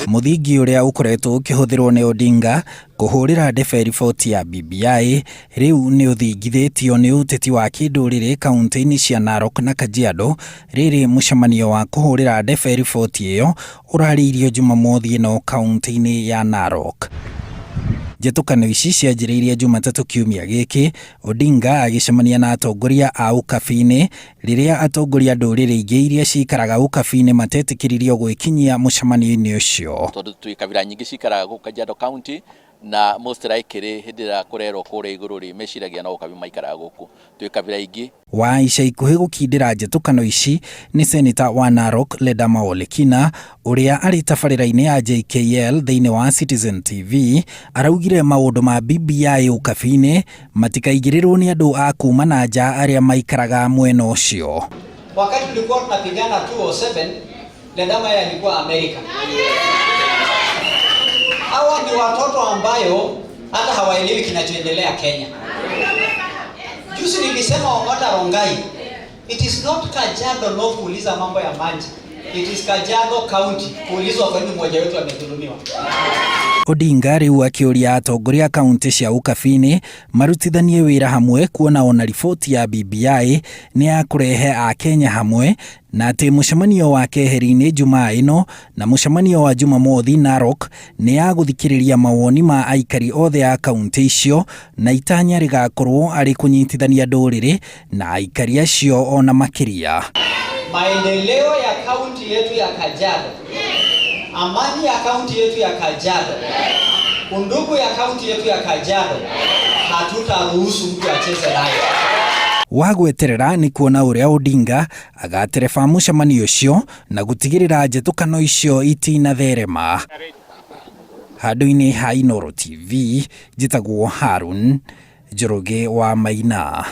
Mũthingi ũrĩa ũkoretwo ũkĩhũthĩrwo nĩ Odinga kũhũrĩra ndebe riboti ya BBI rĩu nĩ ũthingithĩtio nĩ ũteti wa kĩndũrĩrĩ kaunti-inĩ cia Narok na Kajiado, rĩrĩ mũcemanio wa kũhũrĩra ndebe riboti ĩyo ũrarĩirio Jumamothi ĩno kaunti-inĩ ya Narok. Njĩtũkano ici cianjĩrĩirie Jumatatũ kiumia gĩkĩ, Odinga agĩcemania na atongoria a ũkabi-inĩ rĩrĩa atongoria a ndũrĩrĩ ingĩ iria cikaraga ũkabi-inĩ matetĩkĩririo gwĩkinyia mũcemanio-inĩ ũcio. Tondũ twĩ kabira nyingĩ cikaraga gũkũ Kajiado County na most likely hĩndĩ ĩrĩa kũrerwo kũrĩa igũrũ rĩ, meciragia no ũkabi maikaraga gũkũ. Twĩ kabira ingĩ. Wa ica ikuhĩ gũkindĩra njĩtũkano ici nĩ Seneta wa Narok Ledama Olekina ũrĩa arĩ tabarĩra-inĩ ya JKL thĩinĩ wa Citizen TV araugire maũndũ ma BBI ũkabi-inĩ matikaingĩrĩrwo nĩ andũ a kuma na nja arĩa maikaraga mwena ũcio. Wakati tulikuwa tunapigana 207, Ledama yeye alikuwa Amerika. Hawa ni watoto ambayo hata hawaelewi kinachoendelea Kenya. Juzi nilisema Ong'ata Rongai, it is not Kajiado North kuuliza mambo ya maji. It is Kajiado County kuulizwa kwa nini mmoja wetu amedhulumiwa. Odinga rĩu akĩũria atongoria a kaunti cia ũkabi-inĩ marutithanie wĩra hamwe kuona ona riboti ya BBI nĩ ya kũrehe Akenya hamwe na atĩ mũcemanio wa keheri-inĩ Jumaa ĩno na mũcemanio wa Jumamothi Narok nĩ ya gũthikĩrĩria mawoni ma aikari othe a kaunti icio na itanya rĩgakorwo arĩ kũnyitithania ndũrĩrĩ na aikari acio ona makĩria. Maendeleo ya kaunti yetu ya Kajiado, amani ya kaunti yetu ya Kajiado, undugu ya kaunti yetu ya Kajiado, hatutaruhusu mtu acheze nayo. Wa gweterera nĩ kuona ũrĩa Odinga agatereba mũcemanio ũcio na gũtigĩrĩra njĩtũkano icio itinatherema. Handũ-inĩ ha Inooro TV, njĩtagwo Harun Njoroge wa Maina.